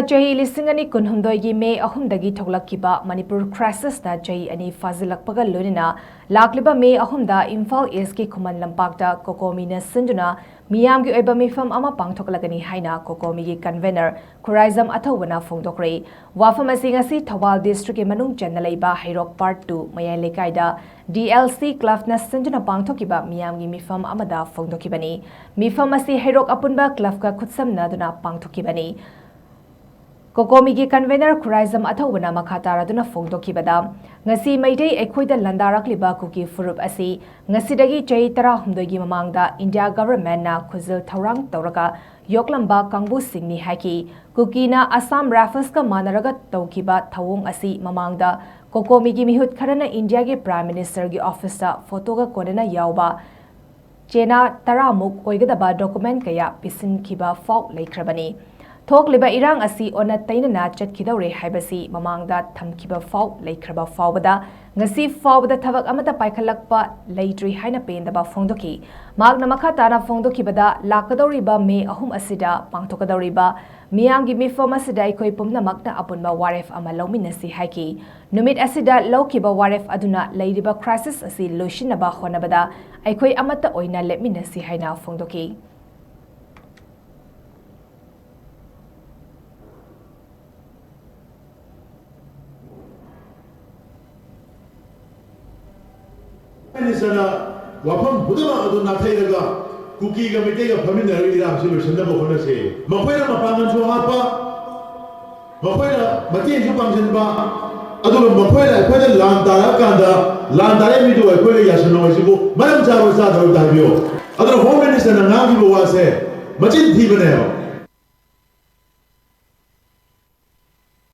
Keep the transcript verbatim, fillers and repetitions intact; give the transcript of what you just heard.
ꯆꯍꯤ ꯂꯤꯁꯤꯡ ꯑꯅꯤ ꯀꯨꯟꯍꯨꯝꯗꯣꯏꯒꯤ ꯃꯦ ꯑꯍꯨꯝꯗꯒꯤ ꯊꯣꯛꯂꯛꯈꯤꯕ ꯃꯅꯤꯄꯨꯔ ꯀ꯭ꯔꯥꯏꯁꯤꯁꯅ ꯆꯍꯤ ꯑꯅꯤ ꯐꯥꯖꯤꯜꯂꯛꯄꯒ ꯂꯣꯏꯅꯅ ꯂꯥꯛꯂꯤꯕ ꯃꯦ ꯑꯍꯨꯝꯗ ꯏꯝꯐꯥꯜ ꯏꯁꯀꯤ ꯈꯨꯃꯟ ꯂꯝꯄꯥꯛꯇ ꯀꯣꯀꯣꯃꯤꯅ ꯁꯤꯟꯗꯨꯅ ꯃꯤꯌꯥꯝꯒꯤ ꯑꯣꯏꯕ ꯃꯤꯐꯝ ꯑꯃ ꯄꯥꯡꯊꯣꯛꯂꯒꯅꯤ ꯍꯥꯏꯅ ꯀꯣꯀꯣꯃꯤꯒꯤ ꯀꯟꯚꯦꯅꯔ ꯈꯨꯔꯥꯏꯖꯝ ꯑꯊꯧꯕꯅ ꯐꯣꯡꯗꯣꯛꯈ꯭ꯔꯦ꯫ ꯋꯥꯐꯝ ꯑꯁꯤ ꯉꯁꯤ ꯊꯧꯕꯥꯜ ꯗꯤꯁꯇ꯭ꯔꯤꯛꯀꯤ ꯃꯅꯨꯡ ꯆꯟꯅ ꯂꯩꯕ ꯍꯩꯔꯣꯛ ꯄꯥꯔꯠ ꯇꯨ ꯃꯌꯥꯏ ꯂꯩꯀꯥꯏꯗ ꯗꯤ ꯑꯦꯜ ꯁꯤ ꯀ꯭ꯂꯕꯅ ꯁꯤꯟꯗꯨꯅ ꯄꯥꯡꯊꯣꯛꯈꯤꯕ ꯃꯤꯌꯥꯝꯒꯤ ꯃꯤꯐꯝ ꯑꯃꯗ ꯐꯣꯡꯗꯣꯛꯈꯤꯕꯅꯤ꯫ ꯃꯤꯐꯝ ꯑꯁꯤ ꯍꯩꯔꯣꯛ ꯑꯄꯨꯟꯕ ꯀ꯭ꯂꯕꯀ ꯈꯨꯠꯁꯝꯅꯗꯨꯅ ꯄꯥꯡꯊꯣꯛꯈꯤꯕꯅꯤ꯫ ꯀꯣꯀꯣꯃꯤꯒꯤ ꯀꯟꯚꯦꯅꯔ ꯈꯨꯔꯥꯏꯖꯝ ꯑꯊꯧꯕꯅ ꯃꯈꯥ ꯇꯥꯔꯗꯨꯅ ꯐꯣꯡꯗꯣꯛꯈꯤꯕꯗ, ꯉꯁꯤ ꯃꯩꯇꯩ ꯑꯩꯈꯣꯏꯗ ꯂꯥꯟꯗꯥꯔꯛꯂꯤꯕ ꯀꯨꯀꯤ ꯐꯨꯔꯨꯞ ꯑꯁꯤ ꯉꯁꯤꯗꯒꯤ ꯆꯍꯤ ꯇꯔꯥꯍꯨꯝꯗꯣꯏꯒꯤ ꯃꯃꯥꯡꯗ ꯏꯟꯗꯤꯌꯥ ꯒꯚꯔꯟꯃꯦꯟꯠꯅ ꯈꯨꯖꯤꯜ ꯊꯧꯔꯥꯡ ꯇꯧꯔꯒ ꯌꯣꯛꯂꯝꯕ ꯀꯥꯡꯕꯨꯁꯤꯡꯅꯤ ꯍꯥꯏꯈꯤ꯫ ꯀꯨꯀꯤꯅ ꯑꯁꯥꯝ ꯔꯥꯏꯐꯜꯁꯀ ꯃꯥꯟꯅꯔꯒ ꯇꯧꯈꯤꯕ ꯊꯧꯑꯣꯡ ꯑꯁꯤ ꯃꯃꯥꯡꯗ ꯀꯣꯀꯣꯃꯤꯒꯤ ꯃꯤꯍꯨꯠ ꯈꯔꯅ ꯏꯟꯗꯤꯌꯥꯒꯤ ꯄ꯭ꯔꯥꯏꯝ ꯃꯤꯅꯤꯁꯇꯔꯒꯤ ꯑꯣꯐꯤꯁꯇ ꯐꯣꯇꯣꯒ ꯀꯣꯟꯅꯅ ꯌꯥꯎꯕ ꯆꯦꯅꯥ ꯇꯔꯥꯃꯨꯛ ꯑꯣꯏꯒꯗꯕ ꯗꯣꯀꯨꯃꯦꯟꯠ ꯀꯌꯥ ꯄꯤꯁꯤꯟꯈꯤꯕ ꯐꯥꯎ ꯂꯩꯈ꯭ꯔꯕꯅꯤ꯫ ꯊꯣꯛꯂꯤꯕ ꯏꯔꯥꯡ ꯑꯁꯤ ꯑꯣꯟꯅ ꯇꯩꯅꯅ ꯆꯠꯈꯤꯗꯧꯔꯦ ꯍꯥꯏꯕꯁꯤ ꯃꯃꯥꯡꯗ ꯊꯝꯈꯤꯕ ꯐꯥꯎ ꯂꯩꯈ꯭ꯔꯕ ꯐꯥꯎꯕꯗ ꯉꯁꯤ ꯐꯥꯎꯕꯗ ꯊꯕꯛ ꯑꯃꯠꯇ ꯄꯥꯏꯈꯠꯂꯛꯄ ꯂꯩꯇ꯭ꯔꯤ ꯍꯥꯏꯅ ꯄꯦꯟꯗꯕ ꯐꯣꯡꯗꯣꯛꯈꯤ꯫ ꯃꯍꯥꯛꯅ ꯃꯈꯥ ꯇꯥꯅ ꯐꯣꯡꯗꯣꯛꯈꯤꯕꯗ, ꯂꯥꯛꯀꯗꯧꯔꯤꯕ ꯃꯦ ꯑꯍꯨꯝ ꯑꯁꯤꯗ ꯄꯥꯡꯊꯣꯛꯀꯗꯧꯔꯤꯕ ꯃꯤꯌꯥꯝꯒꯤ ꯃꯤꯐꯝ ꯑꯁꯤꯗ ꯑꯩꯈꯣꯏ ꯄꯨꯝꯅꯃꯛꯅ ꯑꯄꯨꯟꯕ ꯋꯥꯔꯦꯞ ꯑꯃ ꯂꯧꯃꯤꯟꯅꯁꯤ ꯍꯥꯏꯈꯤ꯫ ꯅꯨꯃꯤꯠ ꯑꯁꯤꯗ ꯂꯧꯈꯤꯕ ꯋꯥꯔꯦꯞ ꯑꯗꯨꯅ ꯂꯩꯔꯤꯕ ꯀ꯭ꯔꯥꯏꯁꯤꯁ ꯑꯁꯤ ꯂꯣꯏꯁꯤꯟꯅꯕ ꯍꯣꯠꯅꯕꯗ ꯑꯩꯈꯣꯏ ꯑꯃꯠꯇ ꯑꯣꯏꯅ ꯂꯦꯞꯃꯤꯟꯅꯁꯤ ꯍꯥꯏꯅ ꯐꯣꯡꯗꯣꯛꯈꯤ꯫ ꯃꯤꯅꯤꯁꯇꯔꯅ ꯋꯥꯐꯝ ꯄꯨꯝꯅꯃꯛ ꯑꯗꯨ ꯅꯥꯊꯩꯔꯒ ꯀꯨꯀꯤꯒ ꯃꯩꯇꯩꯒ ꯐꯝꯃꯤꯟꯅꯔꯒ ꯏꯔꯥꯡꯁꯤ ꯂꯣꯏꯁꯤꯟꯅꯕ ꯍꯣꯠꯅꯁꯤ꯫ ꯃꯈꯣꯏꯅ ꯃꯄꯥꯡꯒꯜꯁꯨ ꯍꯥꯞꯄ, ꯃꯈꯣꯏꯅ ꯃꯇꯦꯡꯁꯨ ꯄꯥꯡꯁꯤꯟꯕ, ꯑꯗꯨꯒ ꯃꯈꯣꯏꯅ ꯑꯩꯈꯣꯏꯗ ꯂꯥꯟ ꯇꯥꯔꯛꯑꯀꯥꯟꯗ ꯂꯥꯟ ꯇꯥꯔꯛꯏ ꯃꯤꯗꯨ ꯑꯩꯈꯣꯏꯅ ꯌꯥꯁꯟꯅꯧ ꯍꯥꯏꯁꯤꯕꯨ ꯃꯔꯝ ꯆꯥꯕ꯭ꯔꯥ ꯆꯥꯗꯕ꯭ꯔꯥ ꯑꯝꯇ ꯍꯥꯏꯕꯤꯌꯨ꯫ ꯑꯗꯨꯅ ꯍꯣꯝ ꯃꯤꯅꯤꯁꯇꯔꯅ ꯉꯥꯡꯈꯤꯕ ꯋꯥꯁꯦ ꯃꯆꯤꯟ ꯊꯤꯕꯅꯦꯕ꯫